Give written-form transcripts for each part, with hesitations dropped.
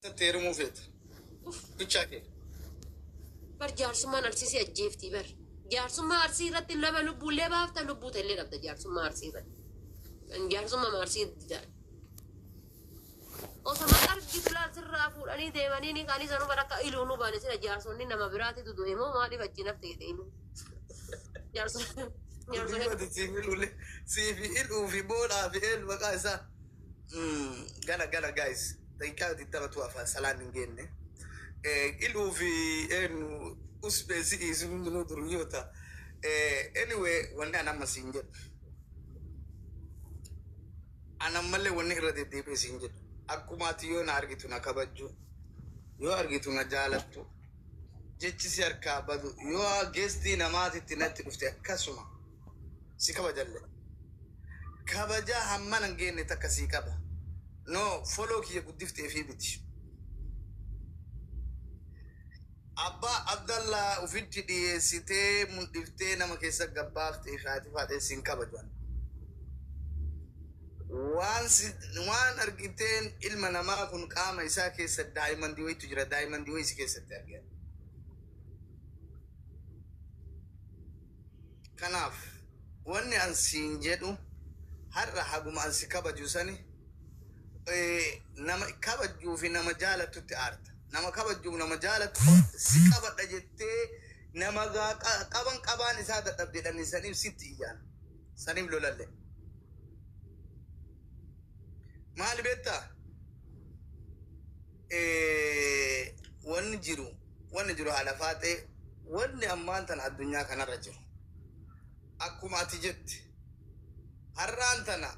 Isatti heerumuu feeta. Bichaa kee. Bar jaarsummaan Arsii si ajjeeftii bar. Jaarsummaa Arsii irratti nama lubbuullee baafta, lubbuu ta'ellee dhabda jaarsummaa Arsii irratti. Kan jaarsummaa Arsii dida. Osoma argitu laal sirraa fuudhanii deemanii ni kaanii sanuu bara akka iluu nu baane sila jaarsonni nama biraatitu du'e moo maaliif achi nafte jedhe iluu. Jaarsonni Dubbati siif iluu siif iluu fi boolaa fi eel maqaa isaa. Gana gana guys. Daqiiqaa 20tu hafa, salaan hin geenne. Iluu fi eenyu usbee si dhiisu hundinuu duriyyoota. Anyway, wanni an amma siin jedhu. An ammallee wanni irra deddeebi'ee siin jedhu. Akkuma ati yoo na argitu na kabajju, yoo argitu na jaalattu, jechi si harkaa badu, yoo geestii namaatitti natti dhufte akkasuma si kabajalle. Kabajaa hammana hin geenne takka sii qaba. No, follow kiyya guddifteefii miti. Abbaa Abdallaa ufitti dhiyeessitee mundhiftee nama keessa gabbaaftee fi haati faatee siin kabaju ani. Waan si waan argiteen ilma namaa kun qaama isaa keessa daayimandii wayitu jira, daayimandii wayii si keessatti arge. Kanaaf wanni an siin jedhu, har'a haguma an si kabaju sani nama kabajjuu fi nama jaalattutti aarta. Nama kabajjuuf nama jaalattu si qabadha jettee nama qaban qabaan isaa dadhabdeedhani saniif sitti iyyaan. Saniif lolalle. Maali beektaa? Wanni jiru haadha faaxee, wanni ammaan tana addunyaa kanarra jiru. Akkuma ati jette, har'aan tana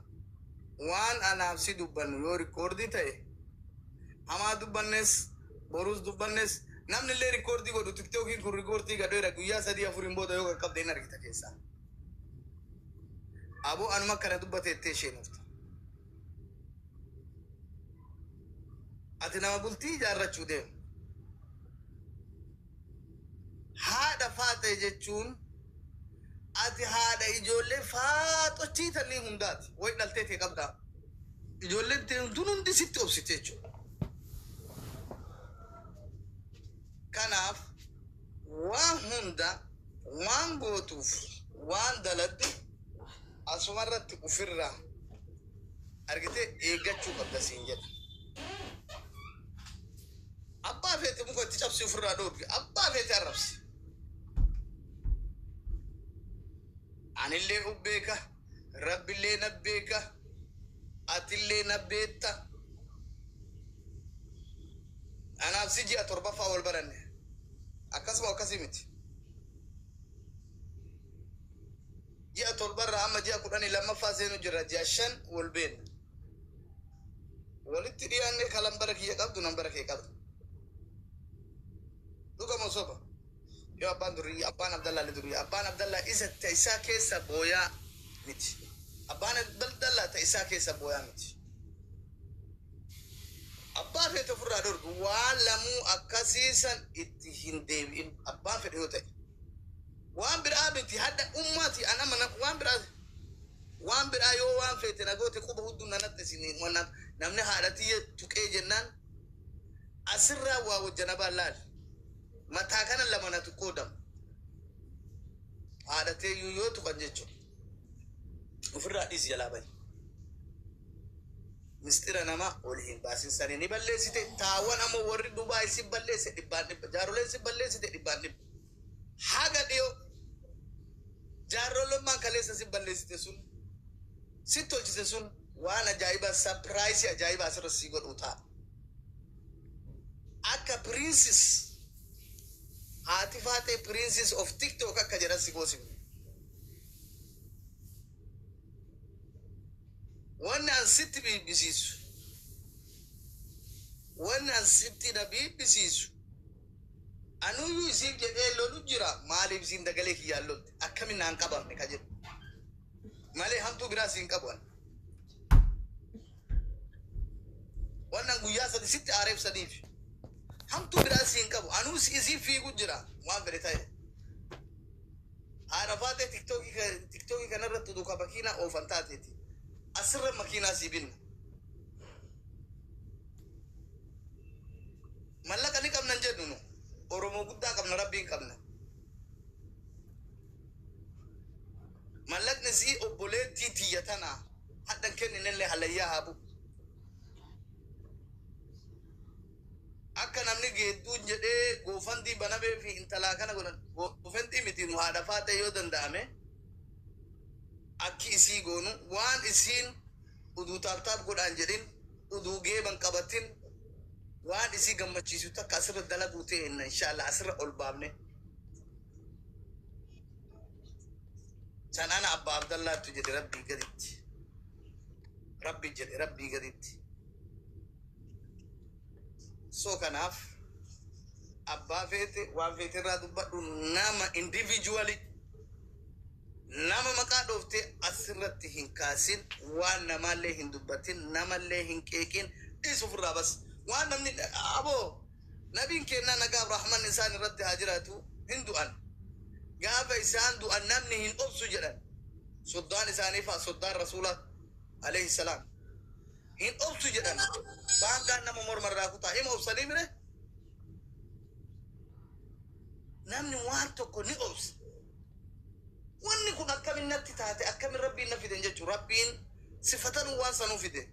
waan anaaf si dubbannu yoo record ta'e, hamaa dubbannes boruus dubbannes, namni illee record godhu, TikTokiin kun record godheera, guyyaa 3 4n booda yoo qaqqabde hin argita keessaa. Aboo, anuma kana dubbateettee isheen ufta. Ati nama bultii ijaarrachuu deemu. Haadha faaxee jechuun ati haadha ijoollee faaxochii tanii hundaati. Way dhaltee ta'e qabdaa. Ijoolleen ta'e tun hundi sitti obsite jechuudha. Kanaaf waan hunda waan gootuuf waan daladdu asumarratti ofirraa argitee eeggachuu qabda siin jedha. Abbaa feete muka itti cabsi, ofirraa dhoorge, abbaa feete arrabsi. Anillee uf beeka, Rabbillee na beeka, atillee na beetta. Anaaf si ji'a torbaffaa wal baranne. Akkasuma akkasii miti. Ji'a torbarraa amma ji'a 12ffaa seenu jirra, ji'a 5 wal beenna. Walitti dhiyaannee kalan bara kiyya qabdu nan bara kee qaba. Dhugama soba. Yoo abbaan durii, abbaan Abdallaa illee durii, abbaan Abdallaa isa ta isaa keessa booyaa miti. Abbaan Abdallaa ta isaa keessa booyaa miti. Abbaa feete ofirraa dhorgu, waan lamuu akkasiisan itti hin deebi'in, abbaan fedhe yoo ta'e. Waan biraa miti, hadda ummaati an amma waan biraa yoo waan feete na goote, quba hudduu na natte isin namni haadha tiyya tuqee jennaan asirraa waa wajjana laal. Mataa kana lama natu qoodamu. Haadha teeyyuu yoo tuqan jechuudha. Ofirraa dhiisi, jalaa bahi. Mistira nama ol hin baasin, sanii ni balleessite. Taawwan ammoo warri Dubaay si balleesse dhibbaan dhibba. Jaaroleen si balleessite dhibbaan dhibba. Haga dhiyoo jaarolummaan kaleessa si balleessite sun si tolchite sun waan ajaa'ibaa, surprise ajaa'ibaa asirra si godhu ta'a. Akka princess, haati faatee princess of TikTok akka jedhan si goosifne. Wanni an sitti biibbisiisu, wanni an sitti na biibbisiisu, anuyyuu isiif jedhee lolu jira. Maaliif isiin dagalee kiyyaan lolte, akkamin naan qabamne ka jedhu malee hamtuu biraa siin qabu an. Wannan guyyaa 3 sitti aareef sadiif hamtuu biraa siin qabu. Anuu isiif fiigu jira, waan fedhe ta'e. Haadha faatee TikTokii kanarratti duuka makiinaa oofan taateeti. Asirra makiinaa sii binna. Mallaqa ni qabna hin jennu nu. Oromoo guddaa qabna, Rabbiin qabna. Mallaqni sii obboleettii tiyya tanaa hadhan kenninellee hallayyaa haa bu'u. Akka namni geedduun jedhee GoFundMe banamee fi intalaa kana godhan, GoFundMe miti, nu haadha Faaxee yoo danda'ame akki isii goonu, waan isiin uduu tap tap godhaan jedhin, uduu geeban qabatin, waan isii gammachiisu takka asirra dalaguu ta'e inshallah asirra ol baafne. San ana Abbaa Abdallaattu jedhe, Rabbii gaditti. Rabbi jedhe, Rabbii gaditti. So kanaaf abbaa feete waan feete irraa dubbadhu, nama individually nama maqaa dhooftee asirratti hin kaasin, waan namaallee hin dubbatin, namallee hin qeeqin, dhiisu ofirraa bas. Waan namni aboo nabiin kennaa nagaaf rahman isaan irratti haa jiraatu hin du'an. Gaafa isaan du'an namni hin obsu jedhan. Soddaan isaanii fa'a, soddaan Rasuula alayhi salaam hin obsu jedhan. Baankaan nama mormarraa kutaa hima obsanii mire. Namni waan tokko ni obsa. Wanni kun akkamin natti taate, akkamin Rabbiin na fiden jechuun, Rabbiin sifatanuu waan sanuu fide.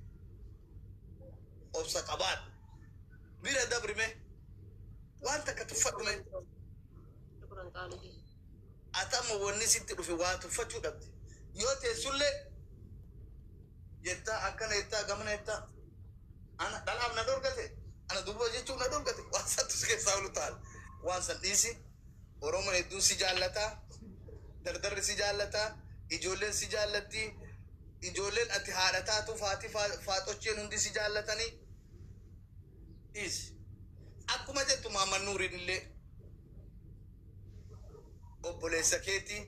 Obsa qabaadhu. Bira dabrime, waan takka tuffadhume. Shukran qaalii. Atama wanni sitti dhufe waa tuffachuu dhabde. Yoo teessullee jettaa akkana jettaa gamana jettaa, ana dhalaaf na dhorgate, ana duuba jechuuf na dhorgate, waan santu si keessaa olu taal. Waan san dhiisi. Oromoon hedduun si jaallataa, dardarri si jaallataa, ijoolleen si jaallatti, ijoolleen ati haadha taatuuf haati faaxocheen hundi si jaallatanii, dhiisi. Akkuma jettu Maamman Nuuriin illee obboleessa keetii,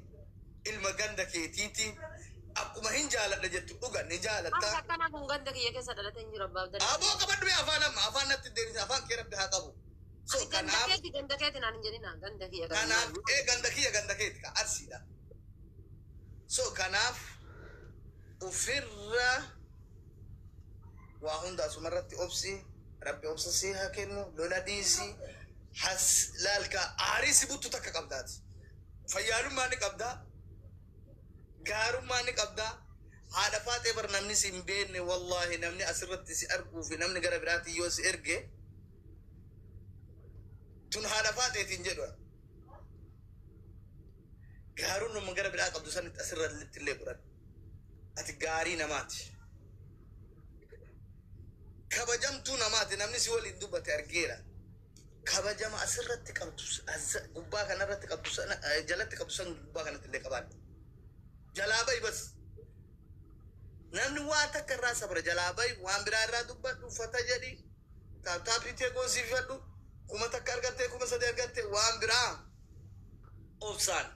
ilma ganda keetiiti, akkuma hin jaaladha jettu dhuga ni Akka jaalatta. akkanaa kun ganda kiyya keessa dhalatee hin jiru, Abbaa Abdallaa. Aboo qabadhu mee afaan, amma afaan natti deebise, afaan kee Rabbi haa qabu. So Ani ganda kanaaf keeti, ganda keeti naan hin jedhina, ganda kiyya kan. Kanaaf ee ganda kiyya, ganda keeti ka Arsiidha. So kanaaf ofirra waa hunda asumarratti obsi, Rabbi obsa si haa kennu, lola dhiisi, has laalka aarii si buttu takka qabdaati. Fayyaalummaa ni qabdaa, gaarummaa ni qabdaa. Haadha Faaxee bar namni si hin beekne, wallaahi, namni asirratti si arguu fi namni gara biraatti yoo si erge, tun haadha Faaxeetiin jedhu, gaaruun nama gara biraa qabdu sanitti asirratti illee godhan. Ati gaarii namaati. Kabajamtuu namaati, namni si waliin dubbate argeera. Kabajama asirratti qabdu, gubbaa kanarratti qabdu sana, jalatti qabdu san gubbaa kanatti illee qabaadhu. Jalaa bahi bas. Namni waa takka irraa sabra, jalaa bahi, waan biraa irraa dubbadhu, uffata jedhi, tap tapii tee goosiifadhu, 1000 argattee, 3000 argattee, waan biraa obsaan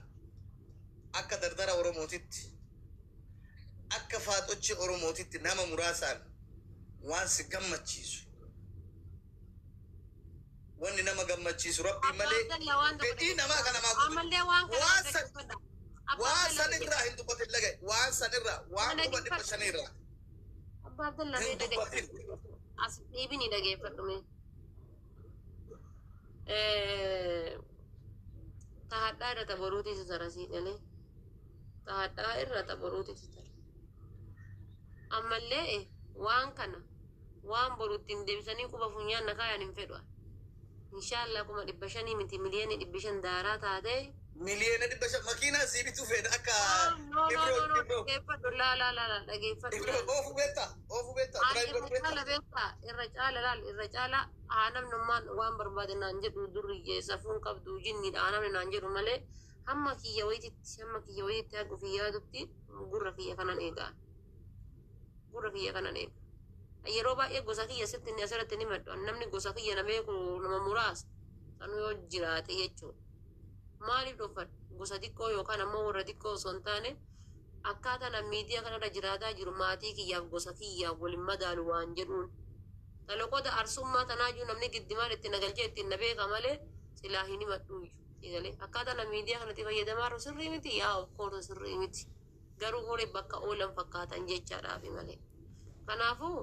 akka dardara Oromootitti, akka faaxochee Oromootitti, nama muraasaan waan si gammachiisu. Wanni nama gammachiisu Rabbii malee fedhii namaa kana namaa guutu. Ammallee waan kana Waan san dhaggeeffadha. Abbaa waan Abdallaa san irraa hin dubbatin, lagay, waan san irraa, waan 500,000 irraa Abbaa Abdallaa hin mee dubbatin. dhaggeeffadhu. As dhiibini dhageeffadhu mee. Tahadhaa irra taboruuti si tara sii galee. Tahadhaa irra taboruuti si tara. Ammallee waan kana waan boru ittiin deebisanii quba funyaan na kaayan hin fedhu. Inshaallah 500,000 miti, 500,000,000 daaraa taatee. 500,000,000 makiinaa sii bituu fedha akka No, no, Ibro no, no, Ibro dhageeffadhu, laa laa laa laa, dhageeffadhu. Ibro oofuu beektaa, oofuu beektaa, Ani drive irra godhu beektaa. Caala beektaa, irra caala laal, irra caala haa namnummaan waan barbaade naan jedhu, durriyyee safuun qabdu jinniidha haa namni naan jedhu malee, hamma kiyya wayititti, hamma kiyya wayititti hagu fi yaadutti gurra kiyya kanan eegaa, gurra kiyya kanan eega. Yeroo baay'ee gosa kiyya sitti inni asirratti ni maddu. Namni gosa kiyya na beeku nama muraasa sanuu yoo jiraate jechuudha. Maaliif dhofadhu? Gosa xiqqoo yookaan ammoo warra xiqqoo osoo hin taane, akkaataa nam miidiyaa kanarra jiraataa jiru maatii kiyyaaf gosa kiyyaaf waliin madaalu waan jedhuun. Taloqoda Arsummaa tanaayyuu namni giddimaan itti nagalchee ittiin na beeka malee silaa hin himadhuuyyu. Egalee akkaataa nam miidiyaa kanatti fayyadamaa jiru sirrii miti, yaa of course sirrii miti. Garuu horii bakka oolan fakkaatan jechaadhaafi malee. Kanaafuu